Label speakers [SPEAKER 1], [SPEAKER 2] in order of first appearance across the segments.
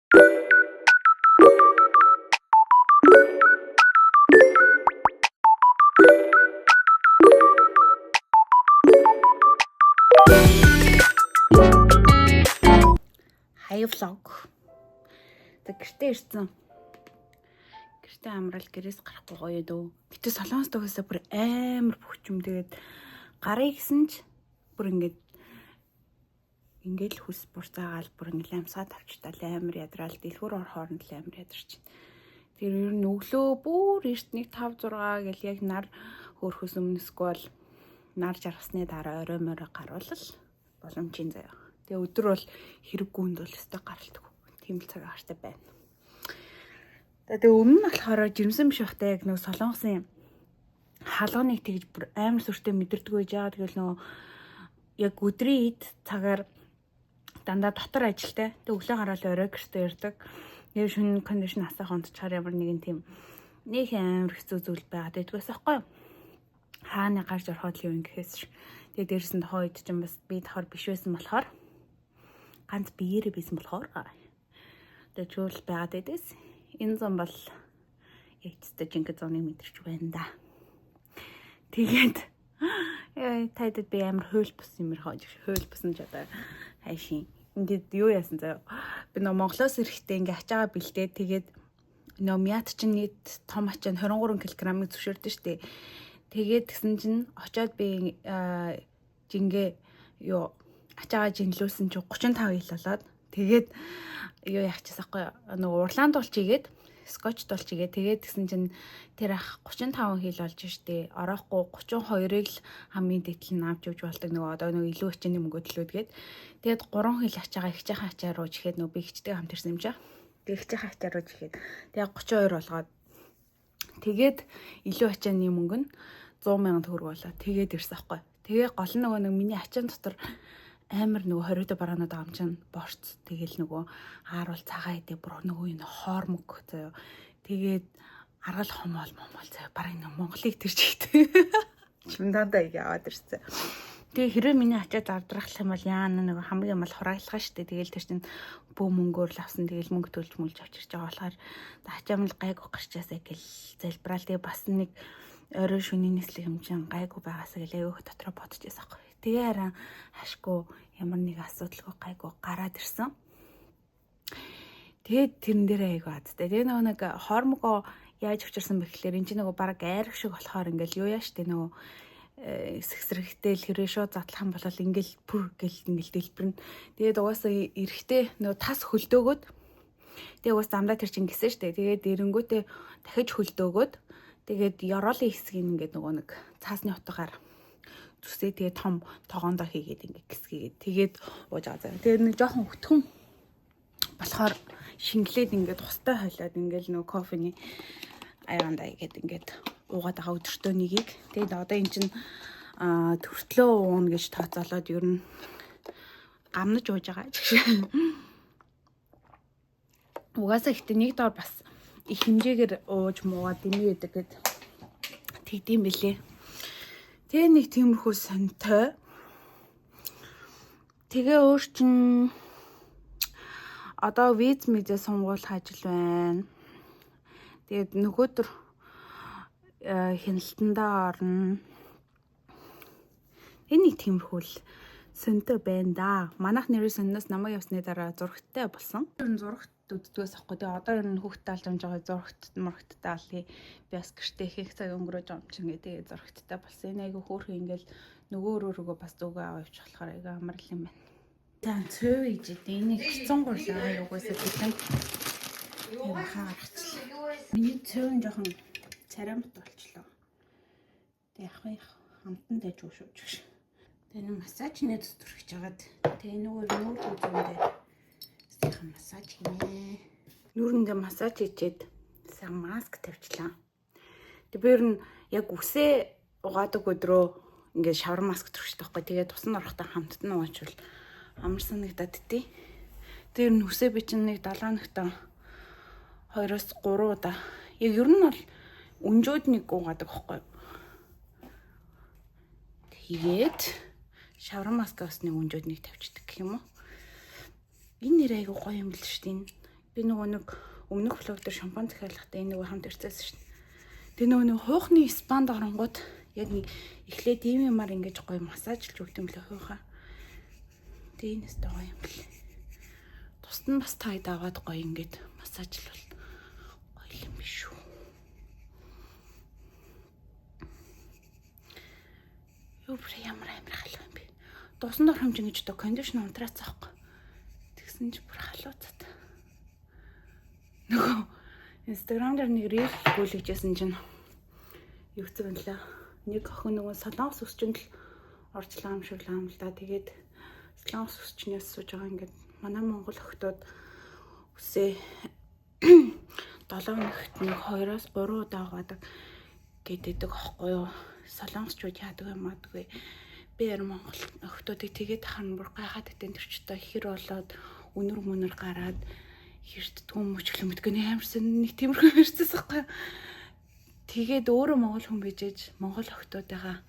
[SPEAKER 1] Хаяа vlog. Тэг гэртээ ирсэн. Гэртээ амрал гэрээс гарахгүй гоё дөө. Гэтэ Солонгос төгөөсөө бүр амар бөхчм тэгээд гарыг гисэн ч бүр ингээд ингээл хүс бурцаагаал бүр ингээл амьсгаа тавчтал амар ядраал дэлгүүр орохоор нь л амар ядарч. Тэр ер нь өглөө бүр эрт нэг 5 6 гэл яг нар хөөрхөөс өмнө эсвэл нар жаргасны дараа орой морой гарвал боломжийн заяа. Тэгээ өдөр бол хэрэггүй хүнд бол өстой гаралдаг. Тийм л цаг агаартай байна. Тэгээ өмнө нь болохоор жирэмсэн биш байхдаа яг нөгөө Солонгосын халууныг тэгж бүр амар сүртэй мэдэрдэг байж байгаа. Тэгэл нөгөө яг өдрийн эд цагаар дандаа дотор ажилтай. Тэг өглөө гараал орой гэртээ ирдэг. Яг шөнө кондишн асаах унтчихаар ямар нэгэн тийм нэг амар хэцүү зүйл байгаад байдгаас аахгүй юу? Хааны гарч ороход л юм гэхээс ш. Тэгээ дээрс нь тухайн үед чинь бас би давхар биш байсан болохоор ганц биеэрээ байсан болохоор тэгээ чүүл байгаад байдгаас. Энэ зам бол яг ч гэсэн жинхэнэ зуны мэдэрч байна да. Тэгээд тайдад би амар хууль бус юм хойж хууль бусан ч одоо хайшин ингээд юу яасан заяа. Би нөө Монголоос ирэхдээ ингээ ачаагаа бэлдээ тэгээд нөө мят чинь нийт том ачаа нь 23 кг-ыг зөвшөөрдөн штэ. Тэгээд тэгсэн чинь очоод би жингээ юу ачаагаа жинлүүлсэн чинь 35 хил болоод тэгээд юу яачихсан аахгүй нөгөө урлаан тулч игээд скотч тулч игээ тэгээд тэгсэн чинь тэр ах 35 хил болж штэ ороохгүй 32-ыг л хамгийн дээдл нь авч явж болдог нөгөө одоо нөгөө илүү хичээний мөнгө төлөөд гээд тэгээд 3 хил ачаагаа ихчийнхээ ачаа руу чихээд нөгөө би ихчтэйг хамт ирсэн юм чаа. Тэгээд ихчийнхээ ачаа руу чихээд тэгээд 32 болгоод тэгээд илүү ачааны мөнгө нь 100 сая төгрөг болоо тэгээд ирсэн аахгүй. Тэгээ гол нь нөгөө нэг миний ачаан дотор амар нөгөө 20 дэ бараанууд байгаа юм чинь борц тэгэл нөгөө ааруул цагаан идэ бүр нөгөө энэ хоормог заяа. Тэгээд аргал хомоол момол заяа бараг нэг Монголыг тэр чигт чимдандаа их яваад ирсэн. Тэгээ хэрвээ миний ачаа зардрах юм бол яана нөгөө хамгийн юм бол хурааглах штэ. Тэгэл тэр чинь бөө мөнгөөр л авсан. Тэгэл мөнгө төлж мүлж авчирч байгаа болохоор ачаам л гайгүй гарчаасаа гэл залбираал. Тэгээ бас нэг орой шөнийн нислэг юм чинь гайгүй байгаасаа гэл аягүй дотроо бодож байсан аахгүй. Тэгээ харин хашгүй ямар нэг асуудалгүй гайгүй гараад ирсэн. Тэгээд тэрэн дээр айгүй азтай. Тэгээ нөгөө нэг хормогоо яаж авчирсан бэ гэхлээр энэ чинь нөгөө бараг айраг шиг болохоор ингээл юу яа штэ нөгөө сэгсрэгтэй л хэрэг шууд задлах юм бол ингээл пүр гэл ингээл дэлбэрнэ. Тэгээд угаасаа эрэхтэй нөгөө тас хөлдөөгөөд тэгээ угаас замдаа тэр чинь гисэн штэ. Тэгээд эрэнгүүтээ дахиж хөлдөөгөөд тэгээд ёроолын хэсгийг ингээд нөгөө нэг цаасны утгаар зүсээ тэгээ том тогоондоо хийгээд ингээд гисгээд тэгээд ууж байгаа заа. Тэгээд нэг жоохон өтгөн болохоор шингэлээд ингээд тустай хойлоод ингээд нөгөө кофений аягаандаа игээд ингээд уугаад байгаа өдөртөө нэгийг. Тэгээд одоо эн чинь төртлөө ууна гэж тооцоолоод ер нь гамнаж ууж байгаа гэж. Угаасаа ихтэй нэг доор бас их хэмжээгээр ууж муугаад дэмий байдаг гэд тэгдэм бэлээ. Тэгээ нэг тиймэрхүү сонтой. Тэгээ өөр чин одоо виз мизээ сунгуулах ажил байна. Тэгээд нөгөөдөр хяналтандаа орно. Энэ нэг тиймэрхүү л сонтой байна да. Манайх нэрээ сонноос намайг явсны дараа зурагтай болсон. Ер нь зурагт үддгээс ахгүй. Тэгээ одоо ер нь хүүхдтэй алж амж байгаа зурагт мурагттай алъя. Би бас гэртээ их цаг өнгөрөөж байгаа юм чинь гэдэг зурагттай болсон. Энэ айгу хөөрхөн ингээл нөгөө өрөөрөөгөө бас зүгөө аваа явчих болохоор айгу амар л юм байна. За цөв хийж идэв. Энийг хэцэн гурлаа юугаас бэлэн. Тийм хаа гаргачлаа. Миний цөв нь жоохон царай мут болчлоо. Тэг яг яг амтан дайжгүй шүү гэж. Тэгээ нэг массажны төс түрхэж хагаад тэгээ нөгөө нүүр үзүүндээ сайхан массаж хийнэ. Нүүрэндээ массаж хийчээд сайн маск тавьчлаа. Тэг би ер нь яг үсээ угаадаг өдрөө ингээд шавар маск түрхдэг байхгүй. Тэгээ тусанд орохдоо хамтд нь угаачвал амар санагдаад дий. Тэр нь үсээ би чинь нэг 7 хоногт 2-оос 3 удаа. Яг ер нь бол өнжөөд нэг угаадаг байхгүй. Тэгээд шавар маска бас нэг өнжөөд нэг тавьчихдаг гэх юм уу. Энэ нэр айгу гоё юм бэл шүү дээ. Би нөгөө нэг өмнөх vlog дээр шампунь захиалгатай энэ нөгөө хамт ирцээсэн шүү дээ. Тэгээ нөгөө нэг хуухны spa нд оронгууд яг нэг эхлээд ийм юмар ингэж гоё массажлж өгд юм лээ хуухаа. Тэгээ энэ өстой гоё юм лээ. Тусад нь бас таад аваад гоё ингэж массажлвал гоё юм биш үү? Юу бүр ямар амар халуун юм бэ? Дусан дор хэмж ингэж одоо condition унтраацсан аахгүй. Тэгсэн чи бүр халууцаад. Нөгөө Instagram дээр нэг reel гүйлгэжсэн чинь юу гэсэн юм лээ. Нэг охин нөгөө солонгос үсчэнд л орчлоо юм шиг л юм л да. Тэгээд солонгос үсчнээс сууж байгаа ингээд манай монгол охтууд үсээ 7 хоногт нэг 2-оос 3 удаа угаадаг гэдэг аахгүй юу. Солонгосчууд яадаг юм аадгүй. Би яар монгол охтуудыг тэгээд хахаар бүр гайхаад идэв тэр ч одоо хэр болоод үнэр мөнөр гараад хэрддгүү мөчлөө мэдгүй нэг амар сонь нэг тиймэрхүү ярьцсан байхгүй. Тэгээд өөрөө монгол хүн bijээж монгол охтуудыгаа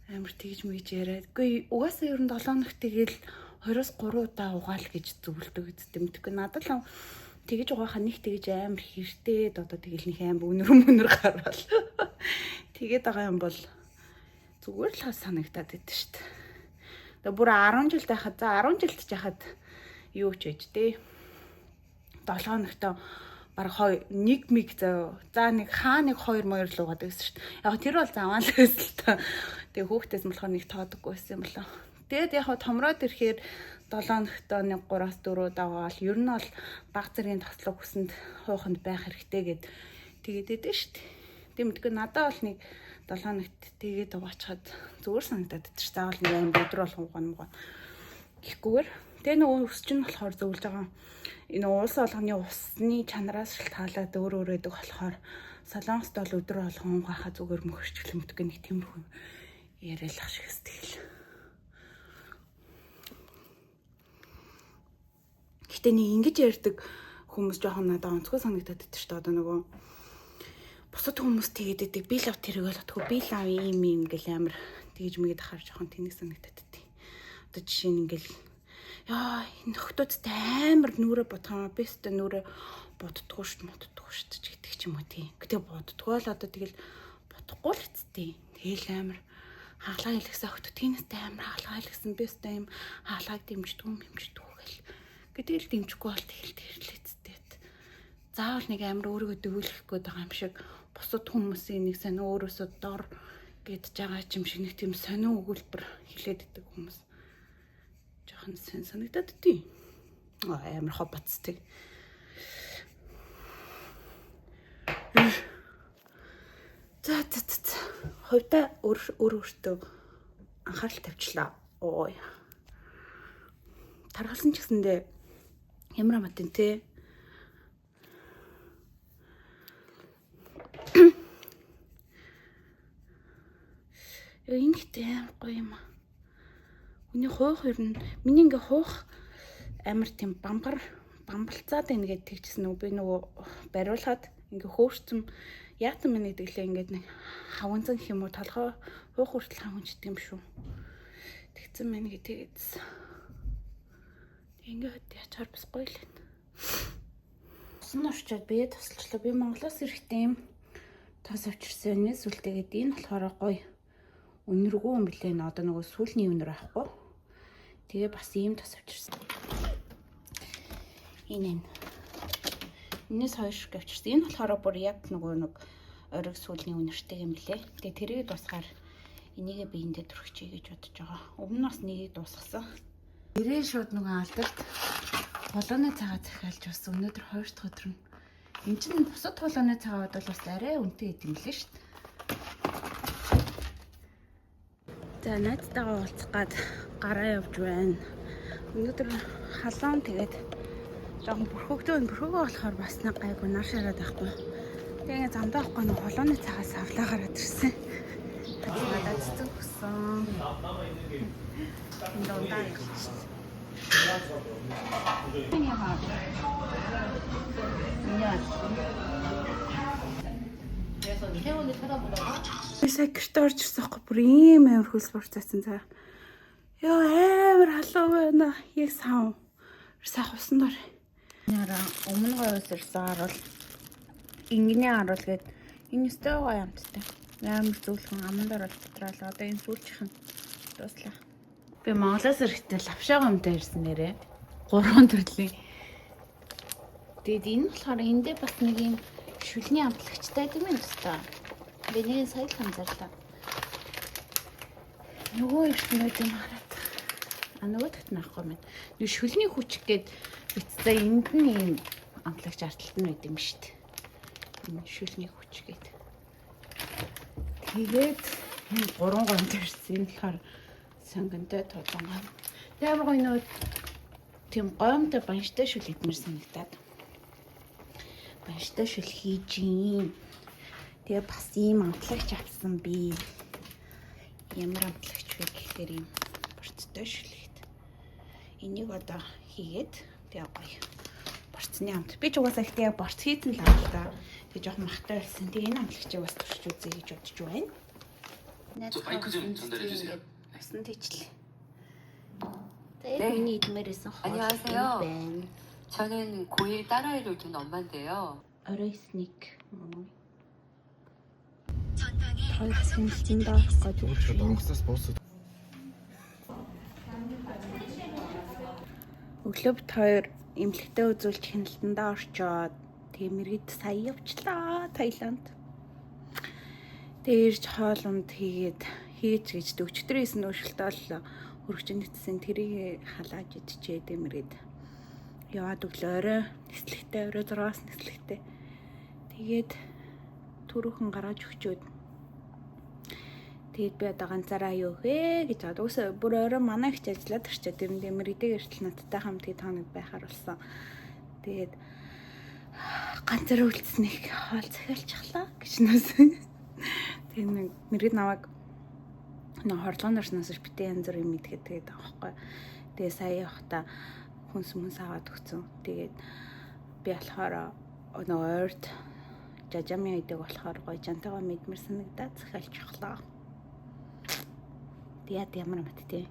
[SPEAKER 1] амар тэгж мэгж яриад. Үгүй угаасаа ер нь 7 хоногт тэгэл 2-оос 3 удаа угаал гэж зөвлөдөг үсттэй мэдгүй. Надад л тэгэж угаахаа нэг тэгэж амар хэртээд одоо тэгэл нэг амар үнэр мөнөр гараал. Тэгээд байгаа юм бол зүгээр л хас санагтаад идэв шүү дээ. Тэгээ бүр 10 жилд байхад за 10 жилд ч яхад юу ч байж дээ. 7 хоногт баг нэг миг заяа. За нэг хаа нэг хоёр моёр л угаад байсан шүү дээ. Яг тэр бол заваан л байсан л та. Тэгээ хүүхдээс болохоор нэг тоодоггүй байсан юм болоо. Тэгээд яг томроод ирэхээр 7 хоногт нэг 3-аас 4 удаагаал ер нь бол баг зэргийн тослог хүсэнд хууханд байх хэрэгтэй гэд тэгээд идэв шүү дээ. Тэг мэдгүй надад бол нэг 7 хоногт тэгээд угаачхад зүгээр санагдаад идэв шүү. Заавал нэг амар өдөр болгон угаана мугаана гэхгүйгээр. Тэгээ нөгөө өс чинь болохоор зөвлөж байгаа. Энэ уулс болгоны усны чанараас шалтгаалаад өөр өөр өгдөг болохоор солонгост бол өдөр болгон угаахаа зүгээр мөхөрчлөө мэдгүй нэг тиймэрхүү яриалах шиг сэтгэл. Гэтэ нэг ингэж ярьдаг хүмүүс жоохон надад онцгой санагдаад идэв шүү дээ. Одоо нөгөө бусад хүмүүс тэгээд идэг би лав тэрэг ойлгохгүй би лав ийм ийм гэл амар тэгж мэгэд ахаар жоохон тэнэг санагдаад идэв. Одоо жишээ нь ингээл яа энэ нөхдүүдтэй амар нүрэ бодох юм аа би өстө нүрэ боддгоо шүү моддгоо шүү ч гэдэг ч юм уу тийм. Гэтэ боддгоо л одоо тэгэл бодохгүй л хэвчтэй. Тэгэл амар хаалгаа хэлгсэн охид тэнэстэй амар хаалгаа хэлгсэн би өстө юм хаалгааг дэмждэг юм хэмждэг гэл. Гэтэл дэмжихгүй бол тэгэл тэрлээцтэй. Заавал нэг амар өөрийгөө дөвөлөх гээд байгаа юм шиг бусад хүмүүсийн нэг сонин өөрөөсөө дор гэдж байгаа юм шиг нэг тийм сонин өгүүлбэр хэлээд идэг хүмүүс жоохон сэн санагдаад тий. Амар хобоцтой. За за за. Хувьдаа өөр өөртөө анхаарал тавьчлаа. Ой. Таргалсан ч гэсэндээ ямар амтэн те. Яа энэ ихтэй амар гоё юм аа. Миний хуух ер нь миний ингээ хуух амар тийм бамбар бамбалцаад байна гэд тэгжсэн үү би нөгөө бариулахад ингээ хөөрцөн яатан минь гэдэг лээ ингээд нэг хаванзан гэх юм уу толгой хуух хүртэл хаванчдаг юм шүү. Тэгсэн мэн гэ тэгээдсэн. Ингээд ячаар бас гоё л байна. Усан орчоод бие тусалчлаа. Би Монголоос ирэхдээ юм тос авчирсан. Энэ сүлтэйгээд энэ болохоор гоё үнэргүй юм билээ. Одоо нөгөө сүүлний үнэр авахгүй. Тэгээ бас ийм тос авчирсан. Энэ энэ. Энэс хоёр шиг авчирсан. Энэ болохоор бүр яг нөгөө нэг ориг сүүлний үнэртэй юм билээ. Тэгээ тэрийг дуусгаар энийгээ биендээ түрхчихье гэж бодож байгаа. Өмнө нь бас нэгийг дуусгасан. Ирээ шууд нөгөө алдарт холооны цагаа захиалж бас өнөөдөр хоёр дахь өдөр нь. Энд чинь бусад холооны цагаад бол бас арай үнэтэй гэдэм лээ шүү дээ. За найзтайгаа уулзах гад гараа явж байна. Өнөөдөр халуун тэгээд жоохон бүрхөгдөө энэ бүрхөгөө болохоор бас нэг гайгүй нар шараад байхгүй. Тэгээ ингээ замдаа авахгүй нэг холооны цагаас авлаа гараад ирсэн. Надад цэцэг өгсөн. Энд ундаа явчихсан. Би сая гэрте орж ирсэн байхгүй бүр ийм амар хөлс борцсон за. Йоо амар халуун байна. Яг сав. Сах усан дор. Хараа өмнө гоёос ирсэн харуул. Ингэний харуул гээд энэ өстой гоё амттай. Амар зөвлөхөн аманд орол дотроол одоо энэ сүүлчийнх нь дууслаа. Би Монголоос ирэхдээ лавшаа гомтой ирсэн нэрээ. Гурван төрлийн. Тэгээд энэ болохоор эндээ бас нэг юм шүлний амтлагчтай тийм ээ өстой. Би нэг сая л анзаарлаа. Нөгөө ирсэн юм хараад. А нөгөөдөгт нь авахгүй байна. Нэг шүлний хүч гээд битцээ энд нь ийм амтлагч арталт нь байд юм шүү дээ. Энэ шүлний хүч гээд. Тэгээд энэ гурван гомд ирсэн. Энэ болохоор сонгонтой тулан гом. Тэг амар гоё нөө тийм гомтой банштай шүл идмэр санагдаад. Банштай шүл хийж юм. Тэгээ бас ийм амтлагч авсан би. Ямар амтлагч вэ гэхээр ийм борцтой шүлэгт. Энийг одоо хийгээд тэгээ гоё борцны амт. Би ч угаасаа ихтэй яг борц хийсэн л аа л да. Тэгээ жоохон махтай байсан. Тэгээ энэ амтлагчийг бас туршиж үзье гэж бодож байна.
[SPEAKER 2] 저 마이크 좀 전달해 주세요.
[SPEAKER 1] Усан тэжл. Тэгээ миний идмээр исэн хоол
[SPEAKER 3] 안녕하세요.
[SPEAKER 1] байна.
[SPEAKER 3] 저는 고1 딸아이를 둔 엄마인데요.
[SPEAKER 1] Орой сник. Хоёр хяналтанд орох гэж
[SPEAKER 4] Уучлаарай, онгоцноос буусан.
[SPEAKER 1] Өглөө бит хоёр эмнэлэгтээ үзүүлж хяналтандаа орчоод тэгээ мэрэгд сая явчлаа Таиланд. Тэгээ ирж хоол унд хийгээд хийж гэж өчтөр хийсэн нөөшөлтөө л хөрөгчин нэтсэн тэрийг халааж идчихээ тэгээ мэрэгд яваад өглөө орой нислэгтэй орой 6-аас нислэгтэй. Тэгээд түрүүхэн гаргаж өгчөөд тэгээд би одоо ганцаараа юу вэ гэж бодоод үгүй бүр орой манай их ажиллаад ирчээ. Тэр нь мэрэгдэг эртэл надтай хамт хэд хоног байхаар болсон. Тэгээд ганцаараа үлдсэнийг хоол захиалчихлаа гэж нөөсөн. Тэгээд нэг мэрэгд намайг нэг хорлогын орсноос ш битээ янз бүр юм идэхэд тэгээд байгаа байхгүй. Тэгээд сая явахдаа хүнс мүнс аваад өгсөн. Тэгээд би болохоор нөгөө ойрт жажами идэг болохоор гоё жантайгаа мэдмэр санагдаад захиалчихлаа. Тэгээд ямар мэт те.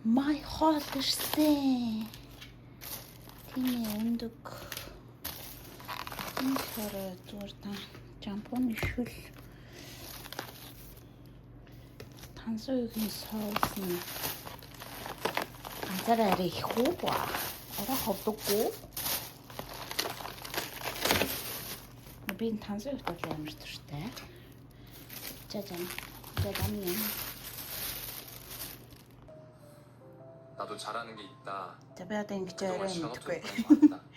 [SPEAKER 1] Май хоол ирсэн. Тийм ээ өндөг. Энэ болохоор зүгээр та жампуны шүл. Тансуугийн соус нь ганцаараа арай их үү? Арай ховдоггүй. Би энэ тансуугт бол амар дуртай. Жажам. Жажам.
[SPEAKER 2] 나도 잘하는 게 있다.
[SPEAKER 1] За би одоо ингэж
[SPEAKER 2] 그동안
[SPEAKER 1] арай
[SPEAKER 2] 시간
[SPEAKER 1] мэдгүй.
[SPEAKER 2] 없어서 그런 것 같다.